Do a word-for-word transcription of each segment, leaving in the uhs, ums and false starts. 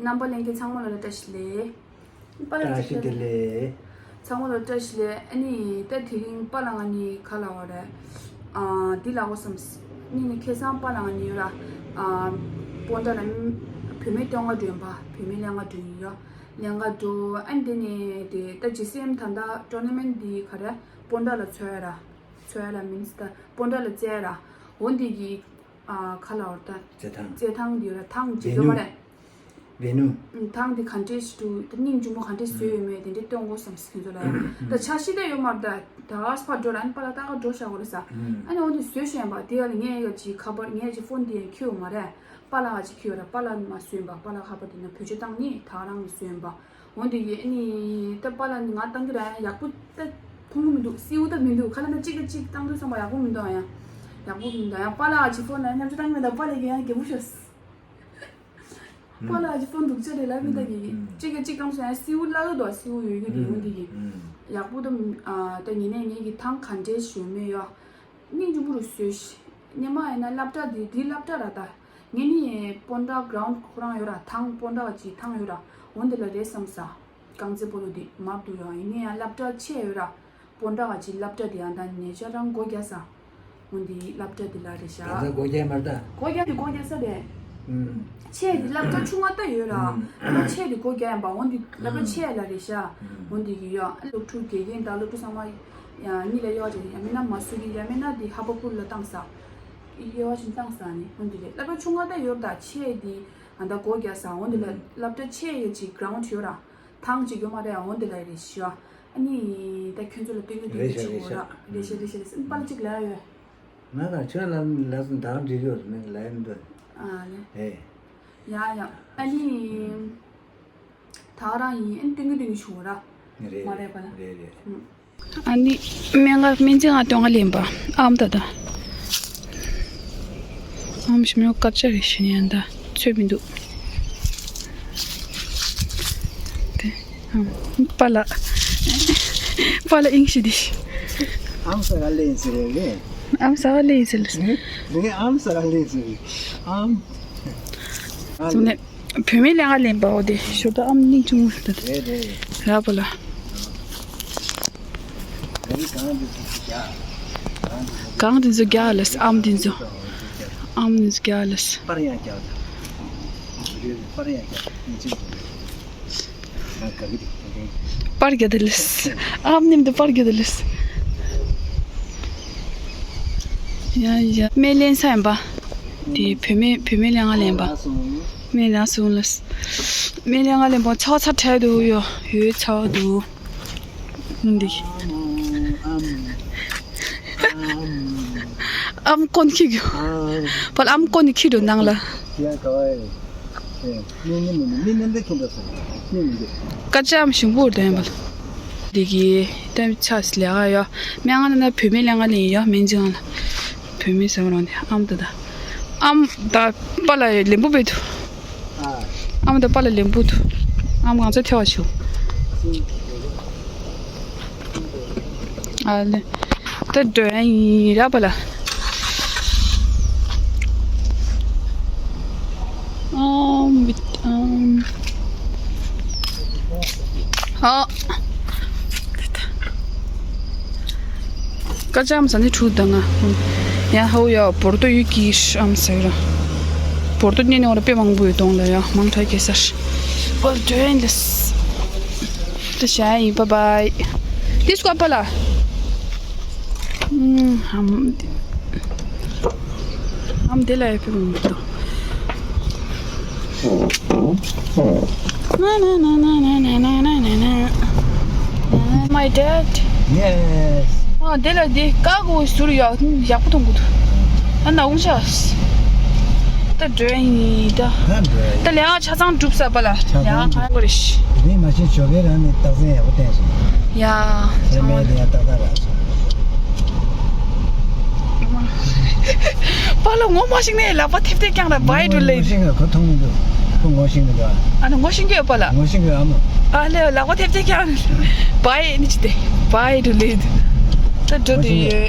རྣམ་པ་ལྷན་རྒྱས་ཚང་མ་ལ་བཀྲ་ཤིས་བདེ་ལེགས། པཱ་ལགས་བཀྲ་ཤིས་བདེ་ལེགས། ཚང་མ་ལ་བཀྲ་ཤིས་བདེ་ལེགས། ཨ་ནི་ད་དེ་རིང་པཱ་ལགས་ང་གཉིས་ག་ལ་བ་རེད། ཨ། འདི་ལབ་དགོས་བསམས། ཨ་ནི་ནི་ཁ་སང་པཱ་ལགས་ང་གཉིས་ཡོད་ར། ཨ། སྤོན་ཊ་ལ་བུད་མེད་སྟོན་ཁ་འགྲོ་ཡིན་པ། བུད་མེད་ལྷན་ཁག་འགྲོ་ཡིན་ཡོད། ལྷན་ཁག་འགྲོ། ཨ་ནི་དེ་ནས་དེ་ད་ཇི་སི་ཨེམ་ད་ལྟ་ཊོར་ན་མེན་ཊི་འདི་ག་རེ་སྤོན་ཊ་ལ་འཚོལ་ཡ་ར། འཚོལ་ཡ་ར་མིན་སི་ད་སྤོན་ཊ་ལ་བཙལ་ཡ་ར། འོ་འདི་གི། ཨ། ག་ལབ་དགོས་རེད་ད། རྩེད་ཐང་། རྩེད་ཐང་འདི་ཡོད་ར། ཐང་ཅིག་ཡོད་མ་རེད། ཝེ་ནུ། ཨུམ། ཐང་འདི་ག་འདྲས་ཞིག་འདུག་ད་སྙིང་རྗེ་མོ་ག་འདྲས་བཟོས་ཡོད་མེད་དེ་འདྲས་སྟོན་དགོས་བསམས་ཁྱེད་ཚོ་ལ་ཡ། ད་འཆར་གཞི་དེ་ཡོད་མ་རེད་ད། ད་ག་སེ་ཕར་འགྲོ་ར། ཨ་ནི་པཱ་ལགས་ད་ག་འགྲོ་བཞག་དགོས་རེད་ས། ཨ་ནི་འོ་འདི་བཟོས་བཞག་ཡིན་པ། དེ་ཡ་ལ་ངས་ཡ་ཅིག་ཁ་པར། ངས་ཡ་ཅིག་ཕོན་འདི་ཡ་འཁྱེར་ཡོད་མ་རེད། པཱ་ལགས་ཡ་ཅིག་འཁྱེར་ཡོད་ར། པཱ་ལགས་མ་བཟོས་ཡིན་པ། པཱ་ལགས་ཁ་པར་དེ་ན་བེད་སྤྱོད་བཏང་ནི་ད་ག་རང་གིས་བཟོས་ཡིན་པ། འོ་འདི་ཡིན། ཨ་ནི་ད་པཱ་ལགས་ང་བཏང་གི་ར། ཡག་པོ་ད་མཐོང་གི་མི་འདུག་སེའུ་ད་མི་འདུག་ཁ་ལ་ན་གཅིག་གིས་གཅིག་བཏང་དུས་ཙམ་པ་ཡག་པོ་མི་འདུག་ཡང་ཡག་པོ་མི་འདུག་ཡང་པཱ་ལགས་ཀྱི་ཕོན་ལ་མཉམ་སྤྱོད་བཏང་གི་མེད་ད། པཱ་ལགས་ཀྱིས་ཡང་རྒྱལ་པོ་ཤོར། པཱ་ལགས་ཀྱི་ཕོན་སྡུག་ཅག་རེད་ལབ་མི་ད་གི་གཅིག་གིས་གཅིག་བཏང་སོང་། ཡང་སེའུ་ལ་གི་འདུག་སེའུ་ཡོད་གི་རེད། འོ་འདི་ཡིན། ཡག་པོ་ད་ད་ཉི་ནས་ངེད་ཀྱི་ཐང་ག་འདྲས་ཞུ་མེད་ཡོད། སྙིང་རྗེ་མོ་རུ་བཟོས་ཤིག་སྔོན་མ་ཡིན་ན་སློབ་གྲྭ་འདི། འདི་སློབ་གྲྭ་ར་ད། ངེད་ནི་སྤོན་ཊ་གྷ་རའུན་ཌི་ཁོ་རང་ཡོད་ར། ཐང་སྤོན་ཊ་གི་ཐང་ཡོད་ར། འོ་འདི་ལ་རེད་བསམས། རྐང་རྩེད་སྤོ་ལོ་འདི་མར་འདུག་ཡོད། ཡིན་ནའི་ཡང་སློབ་གྲྭ་ཆེ་ཡོད་ར། སྤོན་ཊ་གི་སློབ་གྲྭ་འདི་ཡང་ད་ཉེ་ཆར་རང་སྒོ་རྒྱག་ས། འོ་འདི་སློབ་གྲྭ་འདི་ལ་རེད་ཤག་གང་ཚ་སྒོ་རྒྱག་མ་རེད་ད། སྒོ་རྒྱག་འདི་སྒོ་རྒྱག་ས་རེད། ཨུམ། ཆེ་འདི་སློབ་གྲྭ་ཆུང་བ་ད་ཡོད་ར། ཨུམ། སློབ་གྲྭ་ཆེ་འདི་སྒོ་རྒྱག་ཡིན་པ། འོ་འདི་སློབ་གྲྭ་ཆེ་ལ་རེད་ཤག་ཨུམ། འོ་འདི་གི་ཡོད། ཨ་སློབ་ཕྲུག་དགེ་རྒན་དང་སློབ་ཕྲུག་ཚང་མ་ཡང་གཉིས་ལ་དབྱེ་བ་ཅིག་ཡང་མིན་ན་མ་སུ་གི་ཡང་མིན་ན་འདི་ཧ་པ་པུར་ལ་བཏང་ས། དབྱེ་བ་ཅིག་བཏང་ས་ནི་འོ་འདི་རེད། སློབ་གྲྭ་ཆུང་བ་ད་ཡོད་ར། ད་ཆེ་འདི་ཨ་ད་སྒོ་རྒྱག་ས། འོ་འདི་ལ་ཨུམ། སློབ་གྲྭ་ཆེ་ཡོད་ཅིག་གྷ་རའུན་ཌི་ཡོད་ར། ཐང་ཅིག་ཡོད་མ་རེད། འོ་འདི་ལ་རེད་ཤག་ཨ་ནི་ད་ཁྱོད་ཚོ་ལ་སྟོན་གི་སྟོན་གི་རེད་ཤག་ཆེ་བོ་ར། རེད་ཤག་རེད་ཤག་རེད་ཤག་ཨ་ནི་པཱ་ལགས་གཅིག་ལབ་ཡོད། ང་དང་ཁྱོད་ལ་ལ་སུ་འདང་འགྲིག་ཡོད་མིན་ལབ་ཡོད་འདུག་ཨ་ལེ། ཨེ། ཡ་ཡ། ཨ་ནི་ད་ག་རང་ཡིན། ཨ་ནི་སྟོན་གི་སྟོན་གི་ཆེ་བོ་ར། རེད། མ་རེད་པཱ་ལགས། རེད་རེད། ཨུམ། ཨ་ནི་སྨན་ཁང་སྨན་རྩིས་ཁང་སྟོན་ཁ་ལེན་པ། ཨམ་ད་ད། ཨམ་ཞིམ་ཡོད་དཀར་ཆ་རེད་ཤི་ནི་ཡང་ད་ཚོད་མི་འདུག་དེ་ཨམ་པཱ་ལགས། པཱ་ལགས་དབྱིངས་ཤི་དི་ཤི། ཨམ་ས་ག་ལེན་ཟེར་རེད། ཨམ་ས་ག་ལེན་ཟེར་ལ། ངས་ཨམ་ས་ག་ལེན་ཟེར་རེད། ཨམ། ཙུམ་ནས། བུད་མེད་ལྷན་ཁག་ལེན་པའོ་དེ་ཞོ་ད་ཨམ་སྙིང་ཆུང་ངུ་ད་དེ། རེད་རེད། ར་པ་ལ། གང་དེ་ཚོ་རྒྱག་ལས་ཨམ་དེ་ཚོ། ཨམ་དེ་ཚོ་རྒྱག་ལས། པར་ཡང་རྒྱག་ད། པར་ཡང་རྒྱག་ད། སྙིང་ཆུང་ངུ། ང་ག་གི་དེ་དེ། པར་རྒྱག་ད་ལས། ཨམ་ནེམ་དུ་པར་རྒྱག་ད་ལས། ཡ་ཡ། སྨན་ལེན་ས་ཡིན་པ། དེ་བུད་མེད་བུད་མེད་ལྷན་ཁག་ལེན་པ། སྨན་ལ་སོང་ལ། སྨན་ལ་ང་ལེན་པོ་ཚ་བ་ཚ་ཁྲལ་འདུག་ཡོ་ཡོད་ཚ་བ་འདུག་འདི། ཨམ་ཀོན་ཁྱི་གི། པལ་ཨམ་ཀོན་ཁྱི་འགྲོ་ནང་ལ། ཀ་ཅམ་ཞིམ་པོ་ལྡན་པ། འདི་གི་ཏམ་ཆ་ལས་ཀ་ཡོ། སྨན་ཁང་ན་བུད་མེད་ལས་ཀ་ལེན་ཡོ་སྨན་རྩིས་ཁང་ལ། བུད་མེད་ཟེར་བ་རང་དེ་ཨམ་ད་ད། ཨམ་ད་པ་ལ་ལེན་པོ་བེད་དུ། ཨམ་ད་པ་ལ་ལེན་པོ་དུ། ཨམ་ང་ཚོ་ཐེ་བ་ཆུ། ཨ་ལེ། ད་འགྲོ་ཡ་ཡིན་ར་པ་ལ། ཨམ་ཨམ། ཨ། ཀ་ཅམ་ས་ནི་ཁྲུ་དང་ང་། ཡ་ཧོ་ཡ་བོར་ཏོ་ཡུ་ཀི་ཤམ་ཟེར་ར། བོར་ཏོ་ཉེ་ནས་འོ་ར་དཔེ་མང་པོ་ཡོད་དོང་ལ་ཡ་མང་ཐོས་ཀྱི་སར། བོལ་ཏོ་ཡན་ལས། ཏུ་ཤ་ཡིན་པ་བའི། ཏིས་ཀོ་པ་ལ། ཨམ། ཨམ་དེ་ལ་ཡ་དཔེ་མང་པོ་འདུག My dad. Yes. ཨ་དེ་ལ་དེ་ཀ་གོ་ཟུར་ཡག་ཡག་པོ་མཐོང་གི་འདུག་ཨ་ན་འུང་ཤ། ད་འགྲོ་ཡིན་ད། ད་འགྲོ་ཡིན། ད་ལས་ང་ཆ་ཚང་གྲུབ་ས་པ་ལ། ཆ་ཚང་ལས་ང་གྲུབ། གང་གོ་རེ་ཤི། དེ་མ་ཤེས་ཇོ་གེ་རང་ནས་རྟགས་མཚན་ཡག་པོ་བསྟན་སོང་། ཡ། ཚང་མ་དེ་ཡང་ཏག་ཏག་རག་སོང་། པཱ་ལགས་ངོ་མ་ཤེས་ནས་ལག་པ་ཐེབས་ཐེབས་ཀྱང་ལ་བའི་འགྲོ་ལེ། ངོ་ཤེས་ཀྱི་ཁོ་མཐོང་མི་འདུག་ཁོ་ངོ་ཤེས་མི་འདུག་ཨ་ནི་ངོ་ཤེས་ཀྱི་པཱ་ལགས། ངོ་ཤེས་ཀྱི་ཨ་མ། ཨ་ལེ་ལག་པ་ཐེབས་ཐེབས་ཀྱང་བའི་ནི་ཅི་སྟེ་བའི་འགྲོ་ལེ། ད་འགྲོ་དེ་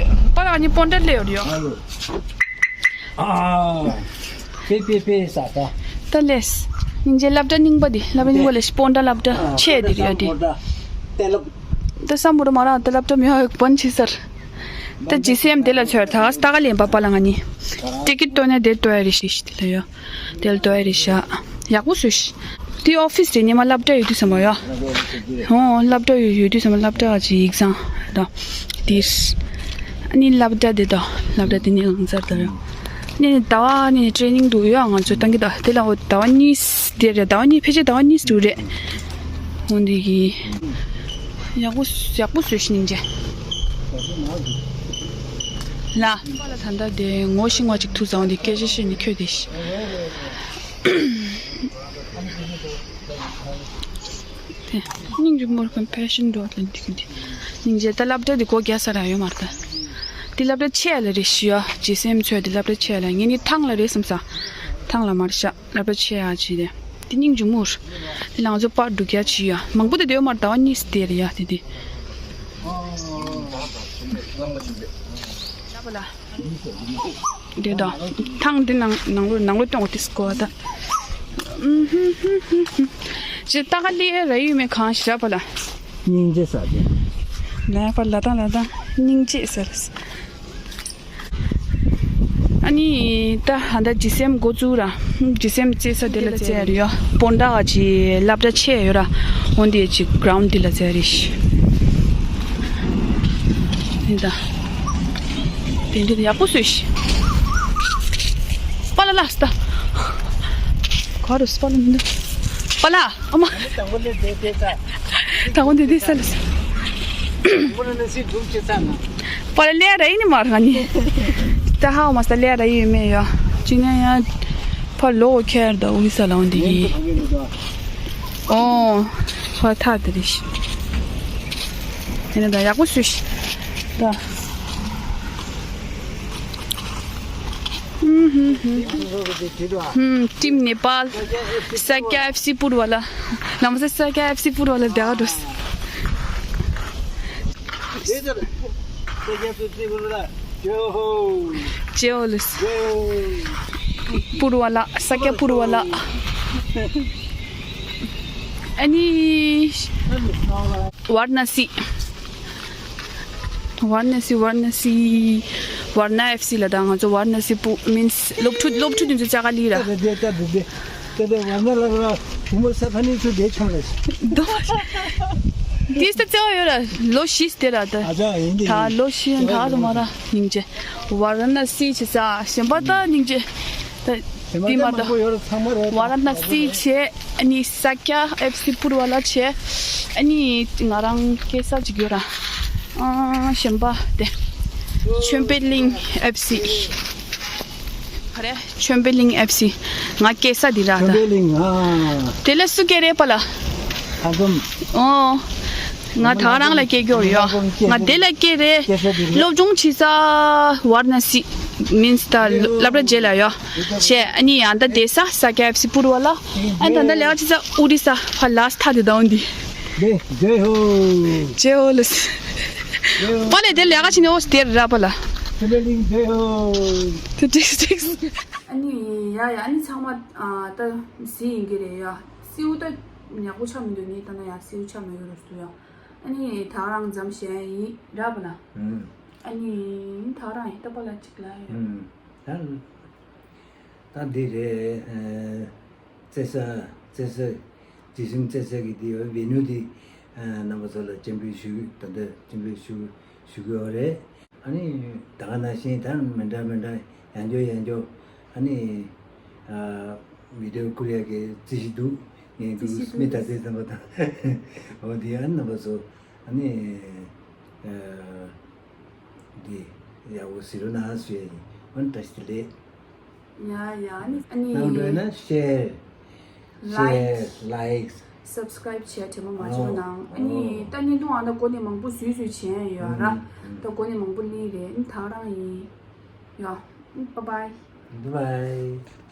པཱ་ལགས་ཨ་ནི་སྤོན་ཊ་ལེ་ཡོད་ཡོ། ཨ་པེ་པེ་པེ་ས་ད། ད་ལེས། སྙིང་རྗེ། སློབ་གྲྭ་རྙིང་པ་འདི། སློབ་གྲྭ་རྙིང་པ་ལས་སྤོན་ཊ་སློབ་གྲྭ་ཆེ་འདི་རེད་འདི། ད་སམ་བྷོ་ཊ་མ་ར་ད་སློབ་གྲྭ་མེད་པ་བོན་ཆེ་སར། ད་ཇི་སི་ཨེམ་དེ་ལ་ཚོར་ད་ག་ས་ད་ག་ལེན་པ་པ་ལ་ང་ནི། ཊི་ཀེ་ཊི་ཏོ་ནས་དེ་ཏོ་ཡ་རེ་ཤི་ཤི་དེ་ལ་ཡོ། དེ་ལ་ཏོ་ཡ་རེ་ཤ། ཡག་པོ་བཟོས་ཤི། དེ་ཨོ་ཕི་སི་རེད། ཉི་མ་སློབ་གྲྭ་ཡོད་དུས་ཙམ་པ་ཡོ། ཧོ་སློབ་གྲྭ་ཡོད་ཡོད་དུས་ཙམ་པ་སློབ་གྲྭ་ག་ཅིག་ཡིག་ཚང་ད། དེ། ཨ་ནི་སློབ་གྲྭ་དེ་ད་སློབ་གྲྭ་དེ་ནས་ལང་ཚར་ད་ཡོ། ནས་ཟླ་བ་ནས་ཊེ་རེ་ནིང་འདུག་ཡོད། ང་ཚོ་བཏང་གི་ད་དེ་ལ་འོ་ཟླ་བ་གཉིས་དེ་རེད། ཟླ་བ་གཉིས་ཕལ་ཆེར་ཟླ་བ་གཉིས་འདུག་རེད། འོ་འདི་གི་ཡག་པོ་ཡག་པོ་བཟོས་ཤིང་འཇེ། ལ་པ་ལ་ད་ལྟ་དེ་ངོ་ཤེས་ངོ་ཅིག་ཐུག་ཙང་འོ་འདི་སྐད་ཆ་བཤད་ནས་ཁྱོད་དེ་ཤི། དེ་སྙིང་རྗེ་མོར་ཀམ་པེ་ཤན་འགྲོ་ལ་འདི་གི་འདི། སྙིང་རྗེ། ད་སློབ་གྲྭ་འདི་སྒོ་རྒྱག་ས་ར་ཡོད་མ་རེད་ད། འདི་སློབ་གྲྭ་ཆེ་ཡ་ལ་རེད་ཤི་ཡ། ཇི་སི་ཨེམ་ཚོས་འདི་སློབ་གྲྭ་ཆེ་ཡ་ལ། ངས་ནི་ཐང་ལ་རེད་བསམ་ས། ཐང་ལ་མར་ཤ་སློབ་གྲྭ་ཆེ་ཡ་ཆི་དེ། འདི་སྙིང་རྗེ་མོར། འདི་ལང་ཚོ་པར་འགྲོ་རྒྱ་ཆི་ཡ། མང་པོ་དེ་དེ་ཡོད་མ་རེད། ཟླ་བ་གཉིས་དེ་རེད་ཡ་དེ་དེ། ལ་པ་ལ། དེ་དང་ཐང་དེ་ནང་ནང་ལོ་ནང་ལོ་སྟོང་དེ་སྐོར་ད། ཇི་ལྟ་ག་ལི་ར་ཡུལ་མེ་གང་ཞི་ར་པ་ལ། སྙིང་རྗེ་ས་དེ། ལ་པ་ལ་དང་ལ་དང་སྙིང་རྗེ་ས་རེད། ཨ་ནི་ད་ཧ་ད་ཇི་སི་ཨེམ་འགོ་བཙུགས་ར། ཇི་སི་ཨེམ་རྩེ་ས་དེ་ལ་རྩེ་ཡ་རེད་ཡ། སྤོན་ཊ་ག་ཅི་སློབ་གྲྭ་ཆེ་ཡོད་ར། འོན་ཏེ་ཅི་གྷ་རའུན་ཌི་དེ་ལ་རྩེ་ཡ་རེད་ཤི། དེ་ད། དེ་འདྲ་ཡག་པོ་བཟོས་ཤི། པ་ལ་ལ་སྟ། ག་རུ་སྤ་ལ་མི་འདུག་པ་ལ། ཨ་མ། དང་པོ་འདི་འདི་ས་ལ་ས། དང་པོ་ནི་སི་སྒྲུབ་ཅི་ཚ་ན། པ་ལ་ལས་ར་ཡིན་ནི་མ་ར་ནི། ད་ཧ་མ་ས་ལས་ར་ཡིན་མེད་ཡ། ཅི་ན་ཡ། ཕ་ལོ་ཁྱེར་ད་འུ་ས་ལ་འོང་འདི་གི། ཨོ། ཧ་ཐ་དི་རི་ཤི། དེ་ནི་ད་ཡག་པོ་སུ་ཤི། ད། ཧུམ་ཧུམ་ཧུམ། ཧུམ། ཊིམ་ནེ་པཱལ། ས་ཀྱ་ཨེཕ་སི་པུར་ཝ་ལ། ལམ་སེ་ས་ཀྱ་ཨེཕ་སི་པུར་ཝ་ལ་དེ་ག་འགྲོ། ཇེ་ཧོ་ལེ། པུར་ཝ་ལ། ས་ཀྱ་པུར་ཝ་ལ། ཨ་ནི། ཝར་ན་སི། ཝར་ན་སི་ཝར་ན་སི། ཝར་ན་ཨེཕ་སི་ལ་ད་ང་ཚོ་ཝར་ན་སི་པུ་མིན་སི་སློབ་ཕྲུག་སློབ་ཕྲུག་དེ་ཚོ་ཅག་ག་ལི་ར། ད་ད་ད་ད་ད་ད་ཝར་ན་ལ་ར་བུ་མོ་ས་ཕ་ནི་ཚོ་དེ་ཆོམ་རེད། དོ། དེ་ས་ཙེ་བ་ཡོད་ར་ལོ་བཞི་སྟེ་ར་ད། ཨ་ཅག་ཡིན་དེ་ད་ཡིན། ལོ་བཞི་ཡོད་ད་དུ་མ་ར་སྙིང་རྗེ། ཝར་ན་སི་ཆེ་ས་གཞན་པ་ད་སྙིང་རྗེ། ད་དེ་མ་དེ་མ་མང་པོ་ད་ཡོད་ར་ཚང་མ་རེད། ཝར་ན་སི་ཆེ། ཨ་ནི་ས་ཀྱ་ཨེཕ་སི་པུར་ཝ་ལ་ཆེ། ཨ་ནི་ང་རང་སྐྱེ་ས་ཅིག་ཡོད་ར། ཨ་གཞན་པ་དེ། ཆོན་པེ་གླིང་ཨེཕ་སི། ག་རེ། ཆོན་པེ་གླིང་ཨེཕ་སི། ང་སྐྱེ་ས་འདི་ར་ཆོན་པེ་ད། གླིང་ཨ། དེ་ལ་སུ་སྐྱེ་རེད་པ་ལ། ཨ་ཙམ། ཨོ། ང་ད་ག་རང་ལ་སྐྱེ་རྒྱུ་ཡོད། ང་དེ་ལ་སྐྱེ་རེད། སློབ་སྦྱོང་བྱེད་ས་ཝར་ན་སི་མིན་སི་ད་སློབ་གྲྭ་རྗེས་ལ་ཡོད། བྱས་ཨ་ནི་ཡང་ད་བསྡད་ས་ས་ཀྱ་ཨེཕ་སི་པུར་ཝ་ལ། ཨ་ད་ད་ལས་ཀ་བྱེད་ས་ཨུ་རི་ས་ཕ་ལ་སི་ཐ་དེ་དང་འདི། ཇེ་ཧོ། ཇེ་ཧོ་ལེ་སི། པ་ལས་དེ་ལས་ཀ་བྱེད་ནས་འོ་སྟེར་ར་པ་ལ། ཆོན་པེ་གླིང་ཇེ་ཧོ། དེ་ཏིག་ཏིག་ཨ་ནི་ཡ་ཡ་ཨ་ནི་ཚང་མ་ཨ་ད་སི་ཡིན་གྱི་རེད་ཡ། སིའུ་ད་ཉག་པོ་ཆགས་མི་འདུག་ངས་ལྟ་ན་ཡ་སིའུ་ཆགས་མི་འདུག་ར་སུ་ཡ། ཨ་ནི་ད་རང་འཛམ་ཞན་ཡིན་ར་པ་ལ། ཨུམ། ཨ་ནི་ད་རང་ཡིན་ད་པ་ལ་ཅིག་ལ་ཡོད། ཨུམ། ད་ད་འདི་རེད། ཨ་རྩེ་ས་རྩེ་ས་ཇི་སིམ་རྩེ་ས་གི་འདི་ཡོད་བེ་ནུ་འདི་ཨ་རྣམ་པ་ཚོ་ལ་སྤྱན་འབུལ་ཞུ་ད་ལྟ་སྤྱན་འབུལ་ཞུ་ཞུ་གི་ཡོད་རེད། ཨ་ནི་ད་ག་ནང་བཞིན་ད་མི་འདྲ་མི་འདྲ་ཡང་འཇོག་ཡང་འཇོག་ཨ་ནི་ཨ་བི་ཌི་ཡོ་བསྐུར་ཡག་གི་རྩིས་གཞི་འདུག་ངས་འདུག་རྩིས་གཞི་མི་ད་འདུག་ཚེ་ཙམ་པ་དང་འོ་དེ་ཨ་ནི་རྣམ་པ་ཚོ་ཨ་ནི་ཨ་འདི་ཡག་པོ་གཟིགས་རོགས་གནང་ཞུ་ཡ་ཡིན། ཨ་ནི་བཀྲ་ཤིས་བདེ་ལེགས། ཡ་ཡ་ཨ་ནི་ཨ་ནི་གནང་འདོད་ན་ཤེར། ལའིཀ། ཤེར། ལའིཀ། སབ་སི་ཀ་རའིབ་བྱས་དྲན་པ་མ་བརྗེད་རོགས་གནང་། ཨ་ནི་ད་བརྙན་ཐུང་ཨ་ད་འགོ་ནས་མང་པོ་བཟོས་བཟོས་བྱས་ཡོད་ར། ཨ་ད་འགོ་ནས་མང་པོ་གླེང་རེད། ཨ་ནི་ད་རང་ཡིན། ཡ། ཨ་ནི་བཱའི་བཱའི། བཱའི་བཱའི།